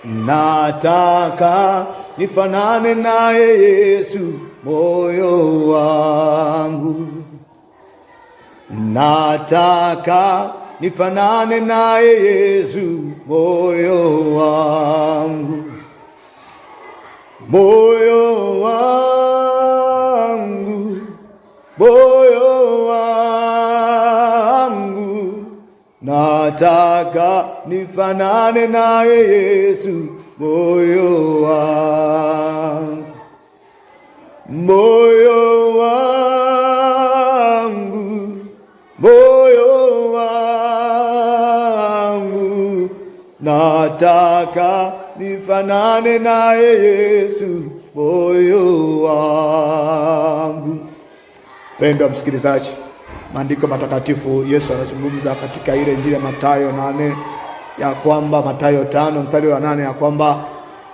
Nataka nifanane naye Yesu, moyo wangu. Nataka nifanane naye Yesu, moyo wangu, moyo wangu, moyo wangu, nataka nifanane naye Yesu, moyo wangu, moyo wangu, moyo wangu, nataka nifanane naye Yesu, moyo wangu. Pendwa msikilizaji, maandiko matakatifu, Yesu anazungumza katika ile Injili ya Mathayo 8 ya kwamba, Mathayo 5 mstari wa 8 ya kwamba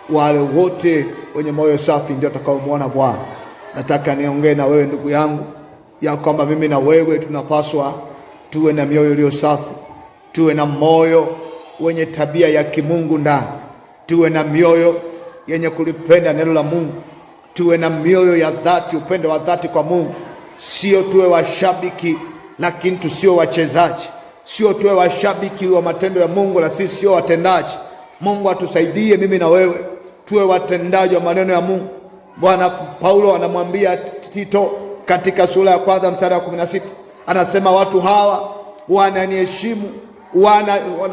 wale wote wenye moyo safi ndio watakaomuona Bwana. Nataka niongee na wewe ndugu yangu ya kwamba mimi na wewe tunapaswa tuwe na mioyo iliyo safi, tuwe na moyo wenye tabia ya kimungu ndani, tuwe na mioyo yenye kulipenda neno la Mungu, tuwe na mioyo ya dhati, upendo wa dhati kwa Mungu. Sio tuwe washabiki lakini tusio wachezaji, sio tuwe washabiki wa matendo ya Mungu na sisi sio watendaji. Mungu atusaidie mimi na wewe tuwe watendaji wa maneno ya Mungu. Bwana Paulo anamwambia Tito katika sura ya 1 mstari wa 16, anasema watu hawa wananiheshimu,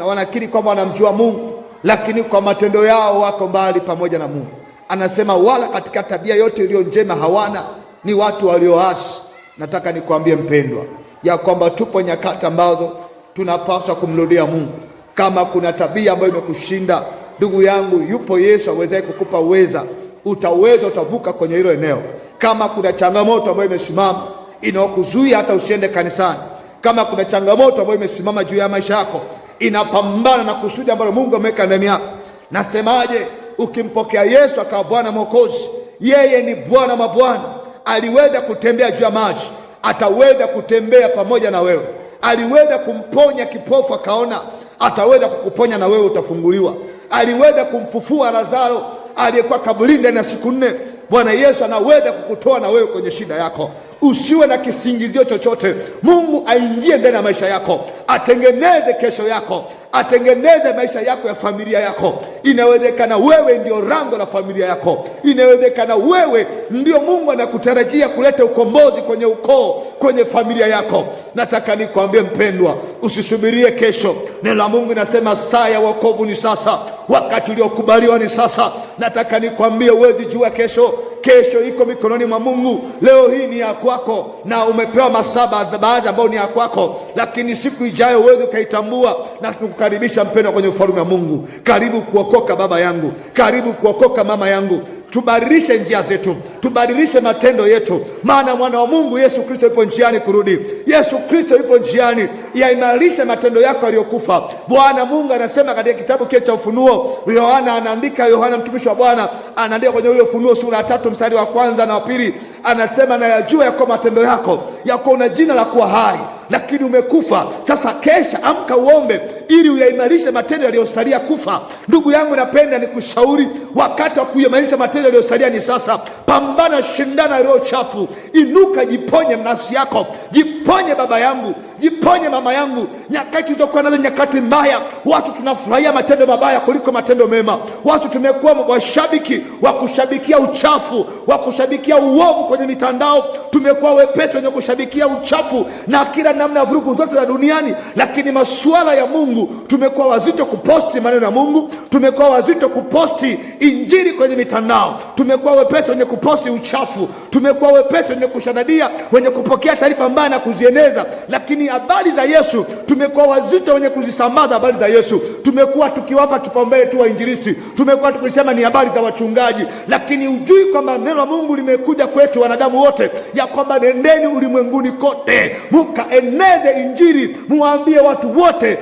wanakiri kwamba wanamjua Mungu, lakini kwa matendo yao wako mbali pamoja na Mungu. Anasema wala katika tabia yote iliyo njema hawana, ni watu walioasi. Nataka nikwambie mpendwa, ya kwamba tupo nyakati ambazo tunapaswa kumrudia Mungu. Kama kuna tabia ambayo imekushinda ndugu yangu, yupo Yesu awezaye kukupa uweza, utaweza, utavuka kwenye hilo eneo. Kama kuna changamoto ambayo imesimama inayokuzuia hata usiende kanisani, kama kuna changamoto ambayo imesimama juu ya maisha yako, inapambana na kusudi ambalo Mungu ameweka ndani yako, nasemaje? Ukimpokea Yesu akawa Bwana Mwokozi, yeye ni Bwana mabwana. Aliweza kutembea juu ya maji, ataweza kutembea pamoja na wewe. Aliweza kumponya kipofu akaona, ataweza kukuponya na wewe utafunguliwa. Aliweza kumfufua Lazaro aliyekuwa kaburini ndani ya siku 4. Bwana Yesu anaweza kukutoa na wewe kwenye shida yako. Usiwe na kisingizio chochote. Mungu aingie ndani ya maisha yako, atengeneze kesho yako, atengeneze maisha yako ya familia yako. Inawezekana wewe ndio lango la familia yako. Inawezekana wewe ndio Mungu anakutarajia kuleta ukombozi kwenye ukoo, kwenye familia yako. Nataka nikwambie mpendwa, usisubirie kesho. Neno la Mungu linasema saa ya wokovu ni sasa, wakati uliokubaliwa ni sasa. Nataka nikwambie, huwezi jua kesho. Kesho iko mikononi mwa Mungu. Leo hii ni ya kwako na umepewa masaa baadhi ambayo ni ya kwako, lakini siku ijayo huwezi ukaitambua. Na tukukaribisha mpendwa kwenye ufalme wa Mungu. Karibu kuokoka baba yangu, karibu kuokoka mama yangu. Tubadilishe njia zetu, tubadilishe matendo yetu, maana mwana wa Mungu Yesu Kristo yupo njiani kurudi. Yesu Kristo yupo njiani. Yaimarishe matendo yako yaliyokufa. Bwana Mungu anasema katika kitabu kile cha Ufunuo, Yohana anaandika, Yohana mtumishi wa Bwana anaandika kwenye ule Ufunuo sura ya 3 mstari wa 1 na wa 2, anasema nayajua yako matendo yako, yako una jina la kuwa hai lakini umekufa. Sasa kesha, amka uombe ili uyaimarishe matendo yaliyosalia kufa. Ndugu yangu, napenda nikushauri, wakati wa kuyaimarisha matendo yaliyosalia ni sasa. Pambana, shindana roho chafu, inuka, jiponye nafsi yako, jiponye baba yangu, jiponye mama yangu. Nyakati tulizokuwa nazo nyakati mbaya, watu tunafurahia matendo mabaya kuliko matendo mema. Watu tumekuwa washabiki wa kushabikia uchafu, wa kushabikia uovu kwenye mitandao. Tumekuwa wepesi wenye kushabikia uchafu na kila namna ya vurugu zote za duniani, lakini masuala ya Mungu tumekuwa wazito kuposti maneno ya Mungu, tumekuwa wazito kuposti injili kwenye mitandao, tumekuwa wepesi wenye kuposti uchafu, tumekuwa wepesi wenye kushadadia, wenye kupokea taarifa mbaya na kuzieneza, lakini habari za Yesu tumekuwa wazito wenye kuzisambaza habari za Yesu. Tumekuwa tukiwapa kipaumbele tu wainjilisti, tumekuwa tukisema ni habari za wachungaji, lakini hujui kwamba neno la Mungu limekuja kwetu wanadamu wote, ya kwamba nendeni ulimwenguni kote mukaeneze injili, muambie watu wote,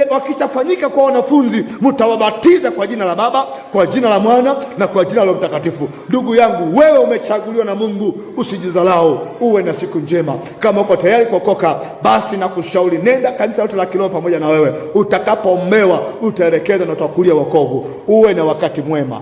wakishafanyika kwa wanafunzi mtawabatiza Wakawabatiza kwa jina la Baba, kwa jina la Mwana na kwa jina la Roho Mtakatifu. Ndugu yangu, wewe umechaguliwa na Mungu, usijidharau. Uwe na siku njema. Kama uko tayari kuokoka, basi nakushauri nenda kanisa lote la kiroho pamoja na wewe. Utakapoombewa utaelekezwa na utakulia wokovu. Uwe na wakati mwema.